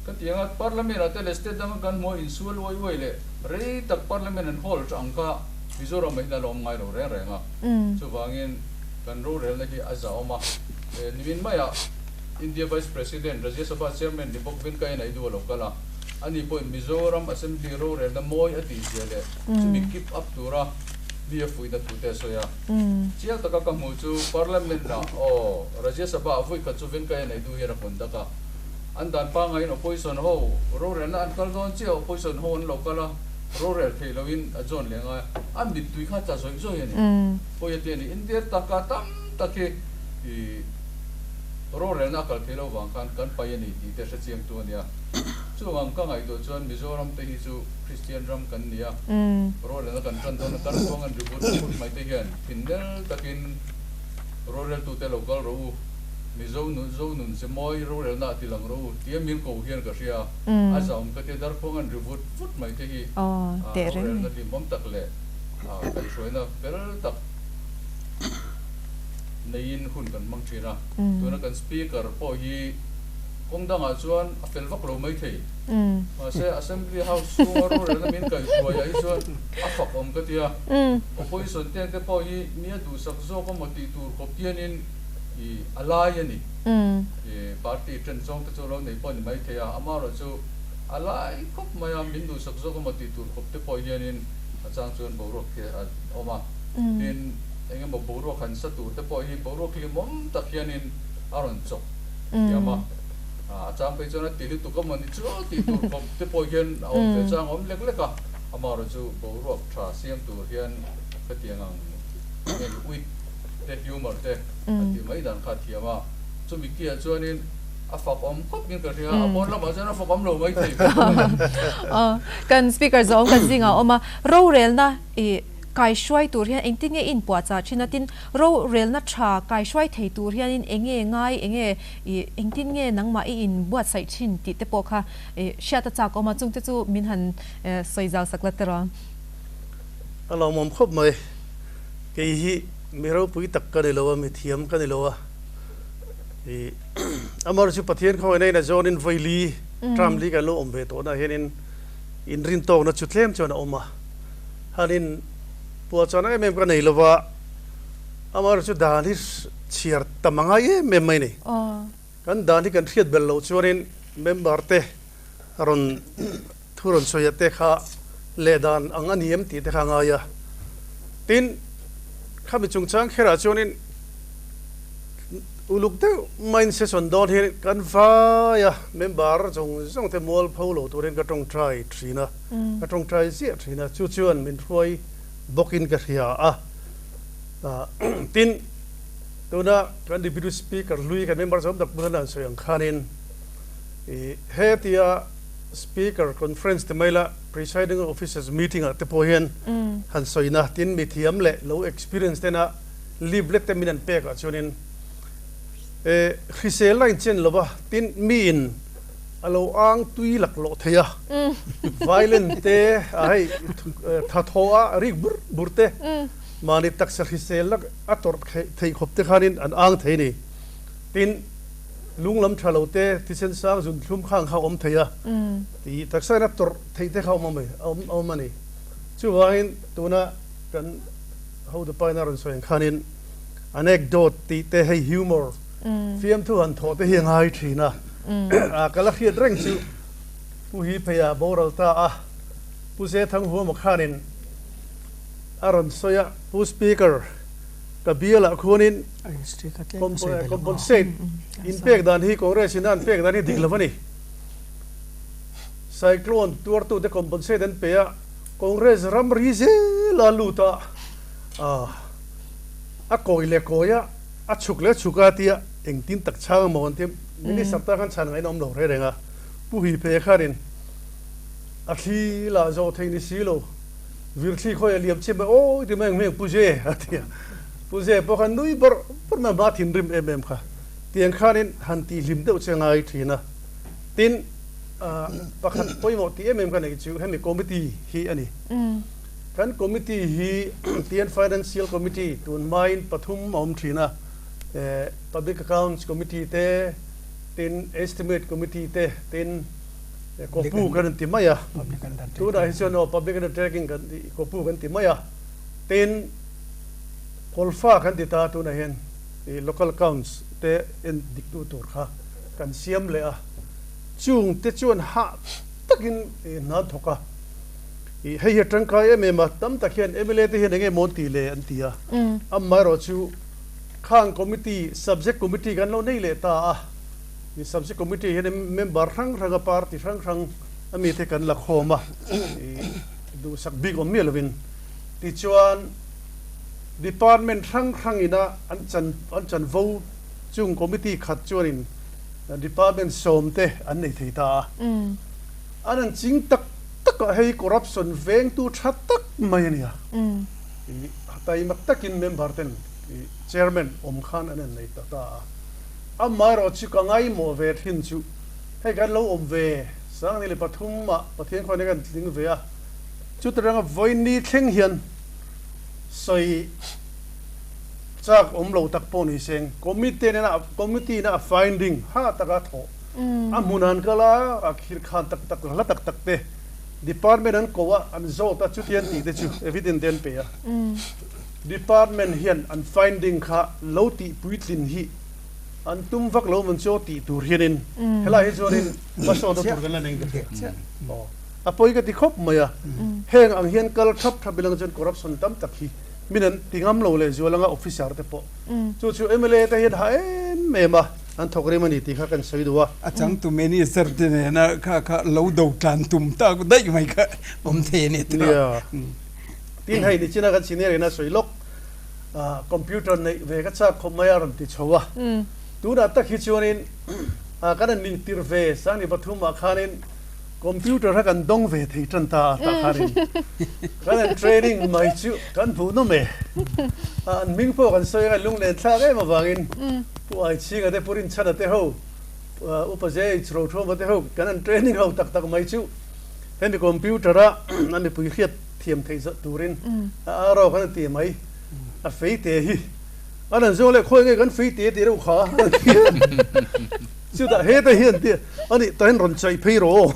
ka ti ang a. Parliament ah te leh state danga kan hmuh a insual uai uai leh rei tak parliament an hold ang kha Mizoram ah hian a la awm ngai lo reng reng a. Chuvangin kan rorelna hi a zahawm a. Nimin maiah India Vice President, Rajya Sabha Chairman ni bawk Venkaiah Naidu a lo kal a, ani pawhin Mizoram Assembly rorelna mawi a tih zia leh chumi keep up tura Mi a fuihna thu te a sawi a. Chiang taka ka hmuh chu Parliament ah aw Rajya Sabha ah vawi khat chu Venkaiah Naidu hian a conduct a. An dan pangaiin opposition ho rorelna an kal dawn chiah a, opposition ho an lo kal a, rorel theih loin a join leh ngai a. A mittui kha tla zawih zawih a ni. Pawi a ti a ni. India taka tam tak hi i rorelna a kal theih loh vang khan kan pai a ni tih te hre chiangtu a nia. Chuvang ka ngaihtuah chuan Mizoram te hi chu Kristian ram kan ni a, rorelna kan tan dawn a, kan kawng an ri vut vut mai te hian thinlel takin roreltute lo kal rawh u, Mizo nun Zo nun ze mawi rorelna a ti lang rawh u tia min ko hian ka hria a, a zahawm ka tia darkhuang an ri vut vut mai te hi rorelna hlimawm tak leh kaihhruaina fel tak neiin hun kan hmang thin a, tuna kan Speaker pawh hi kawng dangah chuan a fel vak lo maithei. Mahse, Assembly House chhunga rorelna min kaihhruai ah hi chuan a fak awm ka ti a. Opposition teng te pawh hi mi a duhsak zawk emaw tih tur khawp hianin i a lai a ni. I party ṭen zawng te chu lo nei pawh a ni maithei a, amaherawh chu a lai khawp mai a, min duhsak zawk emaw tih tur khawp te pawh hianin a chang chuan boruak khi a awm a. Tin, eng emaw boruak han sa tur te pawh hi boruak hlimawm tak hianin a rawn chawk thiam a. A chang phei chuan a ti lutuk a mawni chu tih tur khawp te pawh hian a awm ve chang a awm lek lek a, amaherawh chu boruak tha siam tur hian khatiang ang nge wit te humour te an tih mai dan kha a thiam a, chumi kiah chuanin a fak awm khawp in ka hria, a pawn lamah chuan a fak awm lo mai thei khawp a ni. Kan speaker zawng kan zingah a awm a, rorelna i Kaihruai tur hian engtin nge inpuahchah thin a, tin rorelna tha kaihruai thei tur hianin eng nge ngai, eng nge i engtin nge nangmah i inbuatsaih thin tih te pawh kha i hriat a chak awm a, chungte chu min han sawi zau sak la tiraw. A lawmawm khawp mai, kei hi mi ropui tak ka ni lo a, mi thiam ka ni lo a, i Amar chu Pathian khawngaihna in a zawnin vawi li term li kan lo awm ve tawhna hianin inrintawkna chu tlem chuan a awm a. Hanin puahchahna em em ka nei lova, amaherawh chu dan hi chhiar tam a ngai em em mai a ni. Kan dan hi kan hriat belh loh chuanin member te rawn thu rawn sawi te kha leh dan ang a ni em tih te kha a ngai a. Tin, khami chungchang kherah chuanin Uluk deuh maiin session dawn hi kan vai a, member zawng zawng te mual pho lo turin ka tawngtai thin a, ka tawngtai ziah thin a, chu chuan min hruai bawkin ka hria a. Tin, tuna kan Deputy Speaker hlui kan member zawng tak bula an sawi ang khanin hetia Speaker Conference te mai la Presiding Officers meeting ah te pawh hian han sawina tin mithiam leh lo experience tena leaflet te min an pek ah chuanin. Hrisel a inchen lo va, tin miin a lo ang tui laklawh thei a, violin te a hei tha thaw a rik bur bur te, mahni taksa hrisel lak a tawrh theih khawp te khanin an ang thei a ni. Tin, lunglam tha lo te, thisen sang zun thlum khang kha a awm thei a, tih taksa in a tawrh theih te kha a awm a ni. Chuvangin tuna kan hotupa in a rawn sawi ang khanin, Anecdote tih te hei humor, fiamthu han thawh te hi a ngai thin a. A ka la hriat reng chu Pu hi phei ah boral ta a, Pu Zethanghuama khanin a rawn sawi a, Pu Speaker, ka bialah khuanin compensate in pek dan hi Congress in a an pek dan hi dik lo a ni. Cyclone tuartute compensate an pe a, Congress ramri zel a lut a, A kawi leh kawi a, a chhuk leh chhuk a tia engtin tak chhang amaw an tia Minister tan khan chhan ngaihna awm lo reng reng a. Pu Hui Phe khanin a thli lah zawh thei ni si lo, vir thli khawi a liam chiah mai awi ti mai ang hming Pu Ze a ti a. Pu Ze pawh khan nui bawrh bawrh mai a hma thinrim em em kha. Tiang khanin han tihlim deuh che ngai thin a. Tin, pakhat pawimawh tih em em ka neih chu hemi committee hi a ni. Kan committee hi TN Financial Committee tun hmain pathum a awm thin a, Public Accounts Committee te, tin Estimate Committee te, tin Kopu kan inti mai a, tunah hi chuan aw Public Undertaking kan ti, Kopu kan ti mai a, tin Kolfa kan ti ta tunah hian Local Accounts te en diktu tur kha kan siam leh a, chung te chuan hah takin hna an thawk a. Ih hei hi a tangkai em em a, tam tak hian mla te hian eng nge maw an tih le an ti a, amaherawhchu khang committee, subject committee kan lo nei leh ta a, ih subject committee hian member hrang hrang a party hrang hrang a mi te kan la khawm a, ih duhsak bik awm miah lovin tichuan department hrang hrang ina an chan an chanvo chung committee khat chuanin department sawm te an nei thei ta a, an an ching tak Takah hei corruption vengtu tha tak mai a nia. I taimak takin member ten i chairman awm khan an en nei ta ta a. Amaherawh chu ka ngaimawh ve thin chu hei kan lo awm ve Sangni leh pathum ah Pathian khuan hi kan tling ve a, chuti ranga vawiin thleng hian sawi chak awm lo tak pawh ni seng committee nena committee na a finding ha taka thawh A hmun an kal a, a khir khan tak tak hla tak tak te department an ko a, an zawt a, chuti an tih te chu evidence te an pe a. Department hian an finding kha lo tih puitlin hi an tum vak lo man chu tih tur hianin helai hi chuanin hmasawnna tur kan la nei ta chiah. A pawi ka ti khawp mai a, heng ang hian kal thap thap ilang chuan corruption tam tak hi min an ti ngam lo leh zual anga officer te pawh chu chu mla te hian ha em em a. An thawk rem a ni tih kha kan sawi duh a. A changtu minister te nena kha kha lo do tlan tum tak daih mai kha awm thei a ni tawh. Nia. Tin hei nichina kan senior ina sawi lawk computer neih ve ka chak khawp mai a rawn ti chho a. Tunah tak hi chuanin kan han intir ve Sangni pathumah khanin computer kha kan dawng ve thei tan ta a tah khanin kan han training mai chu kan hmuh nawm e. An hming pawh kan sawi a lunglen thlak em avangin Pu Aichhinga te Pu Rinchhana te ho Upa JH Rothawma te ho kan han training ho tak tak mai chu hemi computer a a mipui hriat thiam theih zawh turin a arrow kan han ti mai a fei te hi an han zawng leh khawi nge kan fei te tih reuh kha chutah heta hian ti a nih tahin rawn chaih phei rawh aw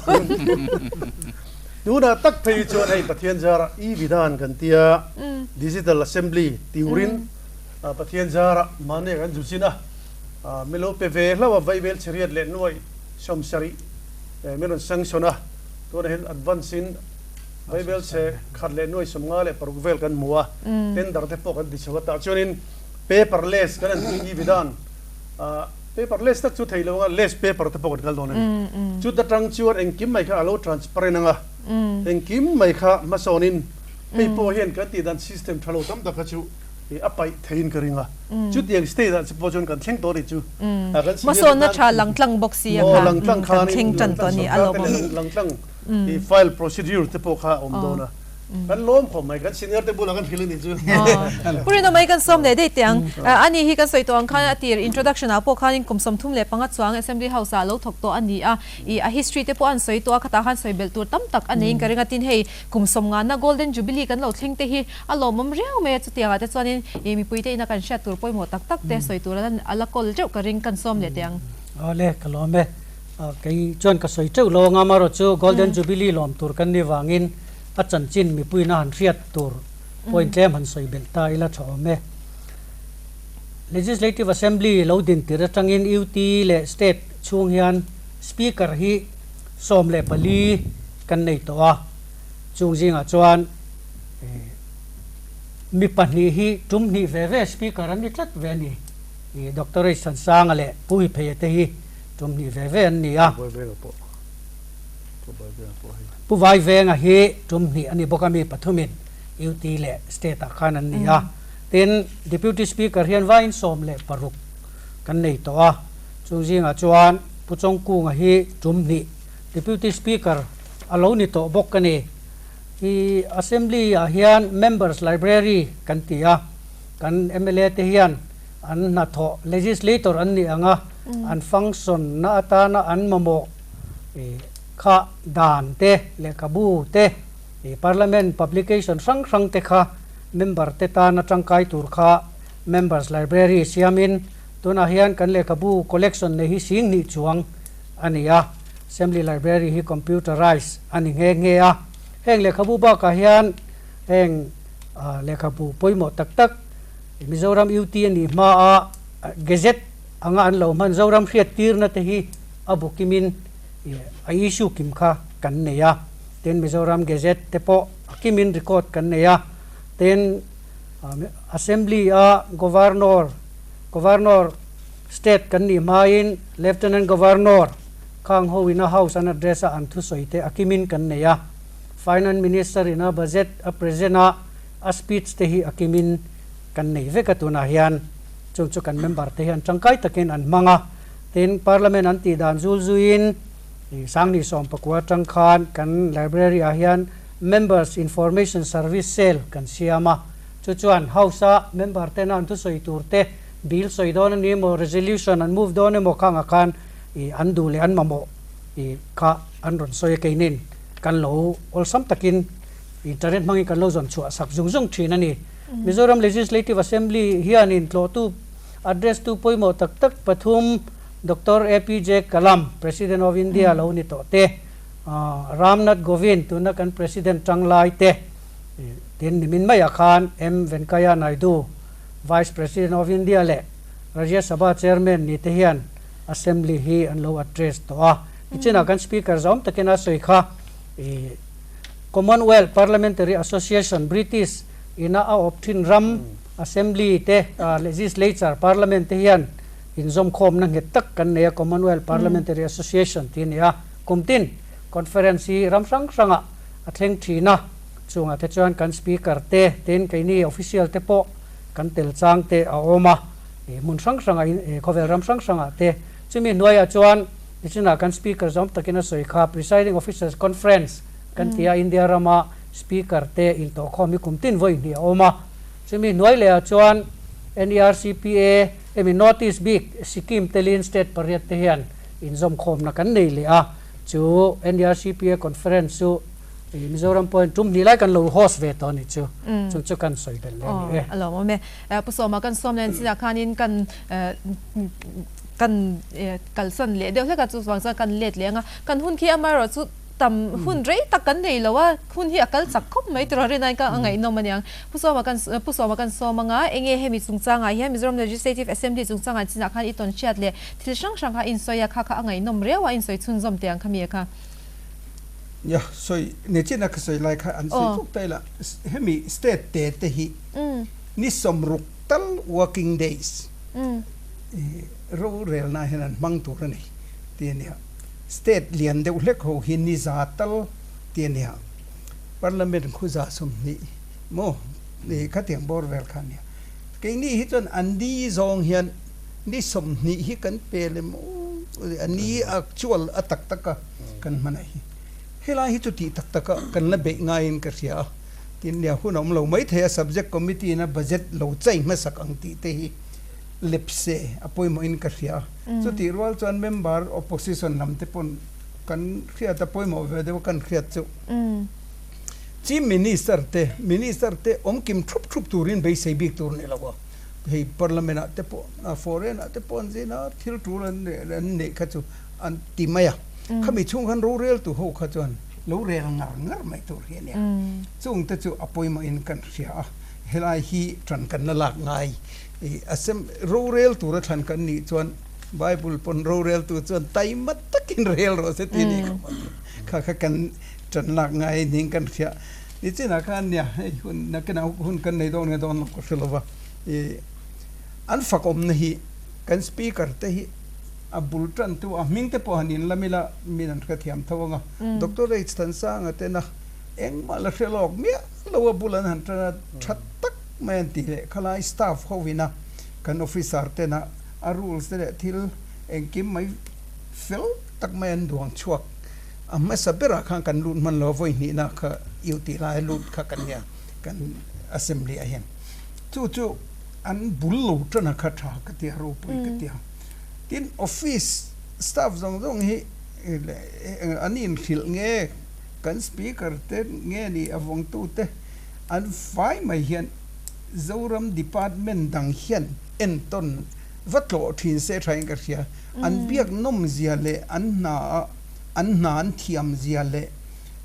tunah tak phei chuan hei Pathian zara i Vidhan kan tia digital assembly tiurin Pathian zara mahni kan zu chin a, mi lo pe ve hlauh a, vaibel chheriat leh nuaih sawmsarih min rawn sanction a, tunah hian advance in vaibel chhe khat leh nuaih 56 vel kan hmu a, tender te pawh kan ti chho a, tah chuanin paperless kan han tih i vidan, paperless tak chu thei lo anga less paper te pawh kan kal dawn a ni. Chuta tang chuan engkim mai kha a lo transparent anga, engkim mai kha hmasawnin hei pawh hian kan tih dan system tha lo tam tak kha chu i a paih theiin ka ring a, chutiang state ah pawh chuan kan thleng tawh a ni chu. Kan senior Hmasawnna tha langtlang bawk si a aw kha langtlang kan khanin thleng tan langtlang tawh a ni a sorkar te lawmawm. leh langtlang i file procedure te pawh kha a awm dawn a. Kan lawm khawp mai, kan senior te bulah kan hrilh a nih chu. Pu Rinawm mai kan sawm leh daih teh ang. Ani hi kan sawi tawh ang khan a tir introduction ah pawh khanin kum 35 chuang Assembly House ah lo thawk tawh a ni a. Ih a history te pawh an sawi tawh a, khatah khan sawi belh tur tam tak a neiin ka ring a. Tin hei kum 50na Golden Jubilee kan lo thleng te hi a lawmawm riau mai a, chutiang ah te chuanin ih mipui te ina kan hriat tur pawimawh tak tak te sawi tur a la kawl teuh ka ring kan sawm leh teh ang. Awle ka lawm e. Kei chuan ka sawi teuh lo anga amarawh chu Golden Jubilee lawm tur kan nih vangin a chanchin mipuiin a han hriat tur point tlem han sawi belh ta ila tha awm e. Legislative Assembly lo din tir atangin UT leh State chhung hian Speaker hi 14 kan nei tawh a, chung zingah chuan mi pahnih hi tum hnih ve ve Speaker an ni tlat ve a ni. Doctor H Thansanga leh Pu Hipheia te hi Tum hnih ve ve an ni a. Pu Vaivenga hi tum hnih a ni bawk a, mi pathumin UT leh State ah khan an ni a. Tin, Deputy Speaker hian vaiin 16 kan nei tawh a, chung zingah chuan Pu Chawngkunga hi tum hnih Deputy Speaker a lo ni tawh bawk a ni. I Assembly ah hian Members Library kan ti a, kan mla te hian an hnathawh legislator an nih ang a, an function na atana an mamawh kha dan te, lehkhabu te, parliament publication hrang hrang te kha member te tana tangkai tur kha members library siamin tunah hian kan lehkhabu collection nei hi 2000 chuang a ni a, assembly library hi computerized a ni nghe nghe a, heng lehkhabu bakah hian heng lehkhabu pawimawh tak tak Mizoram UT a nih hmaa Gazette anga an lo hman Zoram hriattirna te hi a bu kimin a issue kim kha kan nei a, tin Mizoram Gazette te pawh a kimin record kan nei a, tin Assembly a Governor, Governor State kan nih hmain Lieutenant Governor khang ho ina House an address a an thusawi te a kimin kan nei a, Finance Minister ina Budget a present a, A speech te hi a kimin kan nei vek a tunah hian chung chu kan member te hian tangkai takin an hmang a, tin parliament an tih dan zul zuiin 2019 atang khan kan library ah hian members information service cell kan siam a, chu chuan house a member tena an thusawi tur te bill sawi dawn a ni emaw resolution an move dawn emaw khangah khan ih an duh leh an mamawh ih kha an rawn sawi a keinin kan lo awlsam takin Internet hmangin kan lo zawn chhuah sak zung zung thin a ni. Mizoram Legislative Assembly hianin tlawhtu address tu pawimawh tak tak pathum Doctor APJ Kalam, President of India lo ni tawh te, Ram Nath Govind tuna kan President tanglai te, tin nimin maiah khan M Venkaiah Naidu, Vice President of India leh Rajya Sabha Chairman ni te hian Assembly hi an lo address tawh a. Nichinah kan Speaker zawm takin a sawi kha i Commonwealth Parliamentary Association, British, ina a awp thin ram Assembly te, Legislature, Parliament te hian inzawmkhawmna nghet tak kan nei a, Commonwealth Parliamentary Association tih a ni a. Kum tin conference hi ram hrang hrangah a thleng thin a, chungah te chuan kan Speaker te, tin keini official te pawh kan tel chang te a awm a, hmun hrang hrangah, khawvel ram hrang hrangah te. Chumi hnuaiah chuan Nichinah kan Speaker zawm takin a sawi kha, Presiding Officers Conference kan ti a, India rama Speaker te intawhkhawm hi kum tin vawi hnih a awm a. Chumi hnuai lehah chuan NERCPA emi North East bik Sikkim telin state pariat te hian inzawmkhawmna kan nei leh a. Chu NERCPA Conference chu Mizoram pawhin tum hnih lai kan lo host ve tawh a nih chu. Chung chu kan sawi belh leh a ni e. Aw, a lawmawm e. Pu Sawma kan sawm leh chinah khanin kan Kan kalsan leh deuh hlek a, chuvang chuan kan let leh ang a. Kan hun khi amaherawh chu tam hun rei tak kan nei lo a, hun hi a kal chak khawp mai tiraw rinai ka a ngaihnawm a niang. Pu Sawma kan Pu Sawma kan sawm ang a, enge hemi chungchangah hian Mizoram Legislative Assembly chungchangah chinah khan i tawn hriat leh thil hrang hrang kha a insawi a, kha kha a ngaihnawm riau a, a insawi chhunzawm teh ang kha mi a kha. Nia, sawi ne chin a ka sawi lai kha an sawi fuk ta ila, hemi state te te hi ni 60 tal working days Rorelna hian an hmang tur a ni tih a nia. State lian deuh hlek ho hi ni za tal tih a nia. Parliament khu 120 maw khatiang bawr vel kha a nia. Keini hi chuan an ni zawng hian ni 20 hi kan pe lem a ni actual a tak tak a kan hman a hi. Helai hi chu tih tak tak a kan la beih ngaiin ka hria a. Tin nia hun a awm lo mai thei a, Subject Committee in a budget lo chai hmasak ang tih te hi lepse a pawimawhin ka hria a. Chutih rual chuan member opposition lam te pawn kan hriat a pawimawh ve deuh a kan hriat chu. Chief Minister te, Minister te awm kim thup thup turin beisei bik tur ni lo a, hei Parliament ah te pawh foreign ah te pawh an zin a, thil tul an neih kha chu an ti mai a, khami chhung khan rorel tu ho kha chuan lo rel ngar ngar mai tur hi a nia. Chung te chu a pawimawhin kan hria a, helai hi tan kan la lak ngai. Asem rorel tura thlan kan nih chuan Bible pawn rorel tu chuan taima takin rel rawh se tih a nih kha kha kha kan tan lak ngai ning kan hria. Nichinah khan nia hei hun nakinah hun kan nei dawn nge dawn lo ka hre lo va, ih an fakawmna hi kan speaker te hi a bul tan tu a hming te pawh han in lam ila min an hrethiam tho ang a, Doctor H Thansanga tena engmah la hre lawk miah lo a bul an han tan a, tha tak mai an tih leh khalai staff ho ina kan officer tena a rules te leh thil engkim mai fel tak mai an duang chhuak. A hmasa berah khan kan lut hman lo a, vawi hnihna kha iu tih lai lut kha kan nia kan assembly ah hian. Chu chu an bul lo tana kha tha ka tia, ropui ka tia. Tin, office staff zawng zawng hi an inhrilh nge, kan speaker te nge ni a vawngtu te an fai mai hian Zoram department dang hian entawn va tlawh thin se thain ka hria. An biak nawm zia leh an hna a an hna an thiam zia leh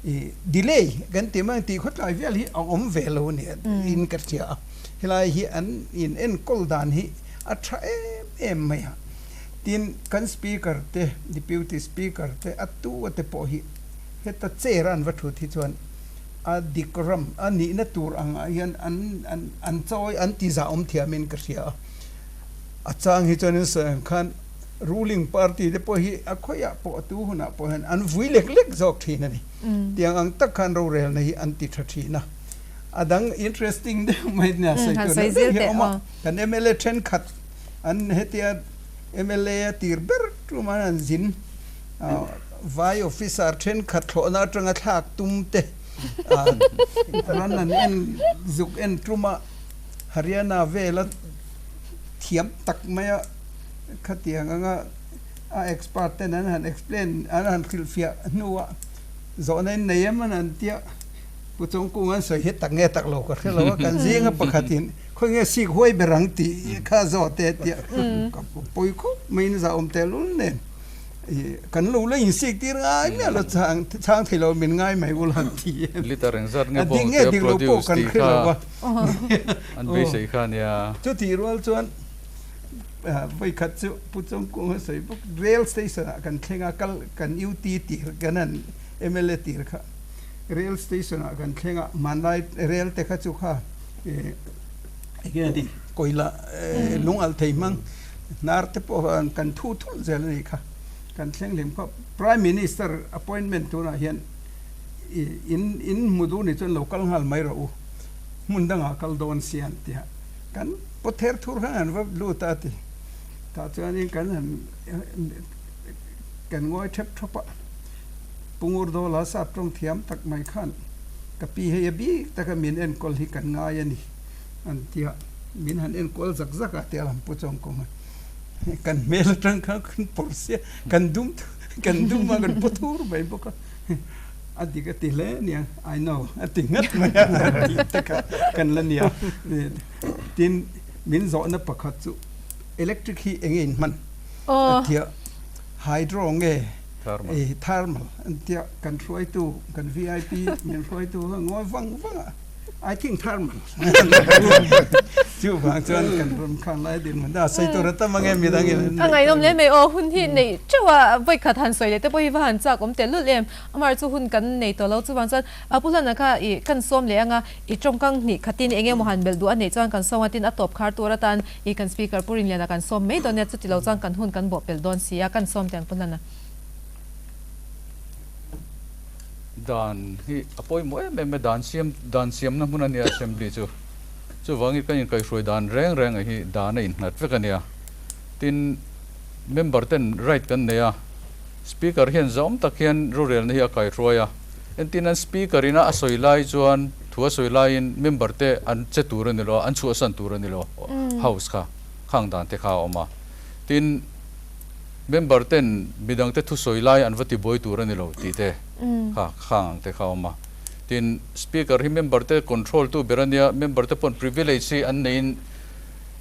i delay kan tih mai ang tih khawtlai vel hi a awm ve lo a ni in ka hria a. Helai hi an in enkawl dan hi a tha em em mai a. Tin, kan Speaker te, Deputy Speaker te a tu a te pawh hi heta chair a an va thut hi chuan a dik ram a nihna tur angah hian an an an chawi an ti zahawm thiamin ka hria a. A chang hi chuan in sawi ang khan ruling party te pawh hi a khawiah pawh a tu hunah pawh hian an vui lek lek zawk thin a ni. Tiang ang tak khan rorelna hi an ti tha thin a. A dang interesting deuh mai nia sawi tur deuh deuh hi a awm a. Kan mla thenkhat an hetia mla a tir ber tum an han zin vai officer thenkhat thlawhna atanga thlak tum te ran an en zuk en tum a Haryana vela thiam tak maia khatiang anga a expert ten an han explain an han hrilhfiah hnuah zawhna in nei em an han tia Pu Chawngkung an sawi hi tak nge tak lo ka hre lo a kan zinga pakhatin khawi nge sik huai ber ang tih kha zawh te tia ka pawi khawp maiin zahawm tehlul nen Kan lo la insik tir ngai miah lo chang chang thei lo min ngai mai ul han ti em. Liter engzat nge A ding nge bawngte dik lo pawh produce kan tih hre lo kha a. an beisei kha nia. Chutih rual chuan vawikhat chu Pu Chawngkung a sawi bawk rail station ah kan thleng a kal kan UT tir kan han mla tir kha rail station ah kan thleng a hmanlai rail te kha chu kha enge a ni kawila lung alh thei hmang Hnar te pawh kan thu thulh zel a nih kha. Kan thleng hlim khawp. Prime Minister appointment tunah hian in in hmu duh nih chuan lo kal nghal mai rawh u. Hmun dangah kal dawn si an ti a. Kan paw ther thur khan an va lut a ti. Tah chuanin kan han kan ngawi thep thawp a. Pu Ngurdawla sap tawng thiam tak mai khan ka pi hei a bik taka min enkawl hi kan ngai a ni. An ti a, min han enkual zak zak a tia lam pu chuan kawng a, kan hmel atang khan kan pawr sia, kan dum kan dum a kan pu thur mai bawk a, a dik a ti hle a nia, I know a ti nghat mai a a tih te kha kan la nia. Tin, min zawhna pakhat chu electric hi eng nge in hman? A ti a, hydro nge thermal an ti a, kan hruaitu kan vip min hruaitu kha ngawi vang vang a. I think thermal. Chu vang chuan kan ram khan lai din mun a sei tur a tam ange midang in. A ngaihnawm hle mai aw hun hi nei teuh a vawikhat han sawi leh te pawh hi va han chak awm tel lul em. Amar chu hun kan nei tawh lo chuvang chuan a pu hlana kha i kan sawm leh anga i tawngkang hnih khatin eng emaw han belh duh a neih chuan kan sawm a tin a tawp khar tur atan i kan speaker Pu Rinliana kan sawm mai dawn nia chuti lo chuan kan hun kan bawh pel dawn si a kan sawm teh ang Pu Hlana. Dan hi a pawimawh em em a, dan siam dan siamna hmun a nia assembly chu. Chuvangin kan inkaihhruai dan reng reng ah hi dan a innghat vek a nia. Tin, member ten right kan nei a, speaker hian zawm tak hian rorelna hi a kaihruai a. Entirnan speaker ina a sawi lai chuan thu. thu a sawi laiin member te an che tur a ni lo a, an chhuahsan tur a ni lo house kha, khang dan te kha a awm a. Tin, member ten midang te thusawi lai an va tibuai tur a ni lo tih te kha khang ang te kha a awm a. Tin, speaker hi member te control tu ber a nia, member te pawn privilege hi an neiin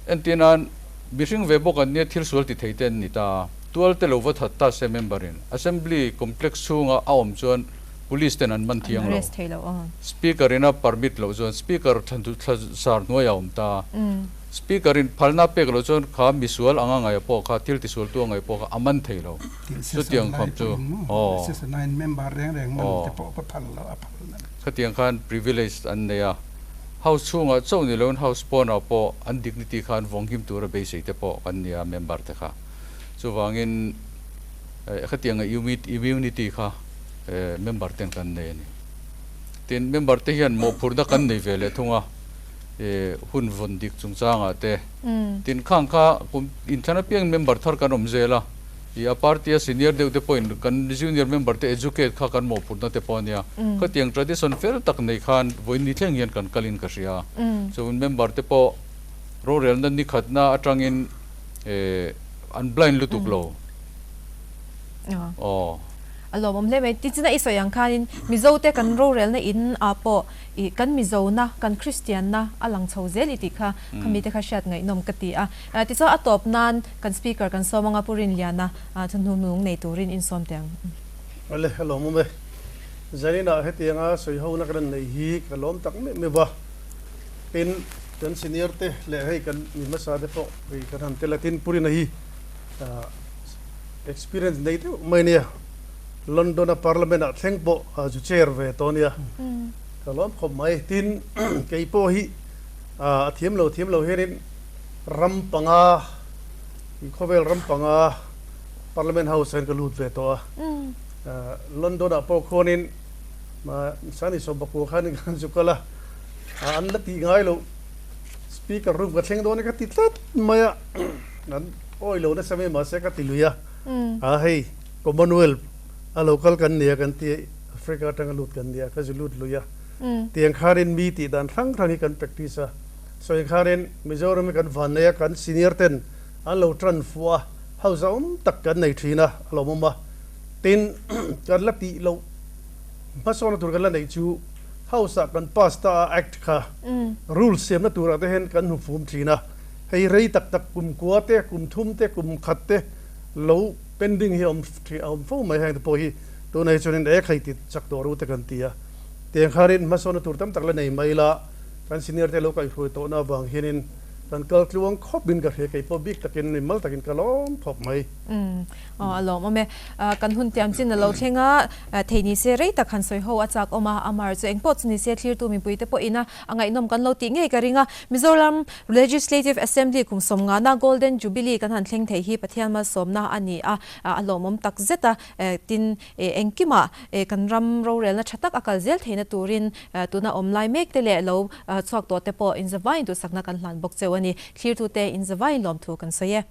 entir nan mihring ve bawk an nia thil sual ti thei te an ni ta a, tual te lo va that ta se member in assembly complex chhunga a awm chuan police ten an man thiang lo. Speaker in a permit loh chuan speaker thla sar hnuaiah a awm ta a. Speaker in phalna pek loh chuan kha misual anga ngaih pawh kha thil tisual tu a ngaih pawh kha a man thei lo. Chutiang khawp chu aw aw khatiang khan privilege an nei a. House chhungah chauh ni loin House pawnah pawh an dignity kha an vawng him tura beisei te pawh kan nia member te kha. Chuvangin khatianga immunity kha member ten kan nei a ni. Tin, member te hian mawhphurhna kan nei ve leh thung a, hun vawn dik chungchangah te. Tin, khang kha kum inthlan apiangin member thar kan awm zel a, i a party a senior deuh te pawhin kan junior member te educate kha kan mawhphurhna te pawh a nia. Khatiang tradition fel tak nei khan vawiin ni thleng hian kan kalin ka hria. Chuan member te pawh rorelna ni khatna atangin an blind lutuk lo. Aw. A lawmawm hle mai. Tichina i sawi ang khanin Mizote kan rorelna in ah pawh i kan Mizona, kan Kristianna a lang chho zel i tih kha khami te kha hriat ngaihnawm ka ti a. Tichuan a tawp nan kan Speaker kan sawm anga Pu Rinliana thuhnung nei turin in sawm teh ang. Awle, a lawmawm e. Zaninah hetianga sawi hona kan rawn nei hi ka lawm tak meuh meuh va. Tin, kan senior te leh hei kan mi hmasa te pawh hei kan han tel a, tin Pu Rina hi Experience nei deuh mai nia. London a Parliament ah thleng pawh a zu chair ve tawh nia. Ka lawm khawp mai. Tin, kei pawh hi a thiam lo thiam lo hianin ram panga, khawvel ram panga Parliament House ah hian ka lut ve tawh a. London ah pawh khuanin Sani Sawmbakua khanin ka zu kal a, an la tih ngai loh Speaker room ka thleng dawn e ka ti tlat mai a. An awi lo nasa mai mahse ka ti lui a, a hei Commonwealth a lo kal kan nia kan ti Africa atanga lut kan nia ka zu lut lui a, tiang khanin mi tih dan hrang hrang hi kan practice a, sawi khanin Mizoram hi kan van nei a, kan senior ten an lo tan fuh a, house awm tak kan nei thin a, a lawmawm a, tin kan la tih loh hmasawnna tur kan la neih chu house ah kan pass ta a act kha rules siamna turah te hian kan hnufum thin a. Hei rei tak tak kum kua te, kum thum te, kum khat te lo pending hi a awm a awm fo mai heng te pawh hi tunah hi chuanin e khai ti chak tawh ru te kan ti a. Tiang khanin hmasawnna tur tam tak la nei mai ila kan senior te lo kaihhruai tawhna avang hianin kan kal tluang khawpin ka hria kei pawh bik takin mimal takin ka lawm khawp mai. Umm aw a lawmawm e. Kan hun tiam chin a lo thleng a, thei ni se rei tak han sawi ho a chak awm a, amar chu engpawh chu ni se thlirtu mipui te pawhin a A ngaihnawm kan lo tih ngei ka ring a, Mizoram Legislative Assembly kum sawmngana Golden Jubilee kan han thleng thei hi Pathian malsawmna a ni a, a lawmawm tak zet a, tin engkimah kan ram rorelna tha tak a kal zel theihna turin tuna awm lai mek te leh lo chhuak tawh te pawh inzavain duhsakna kan hlan bawk cheu a ni. Thlirtute inzavain lawmthu kan sawi e.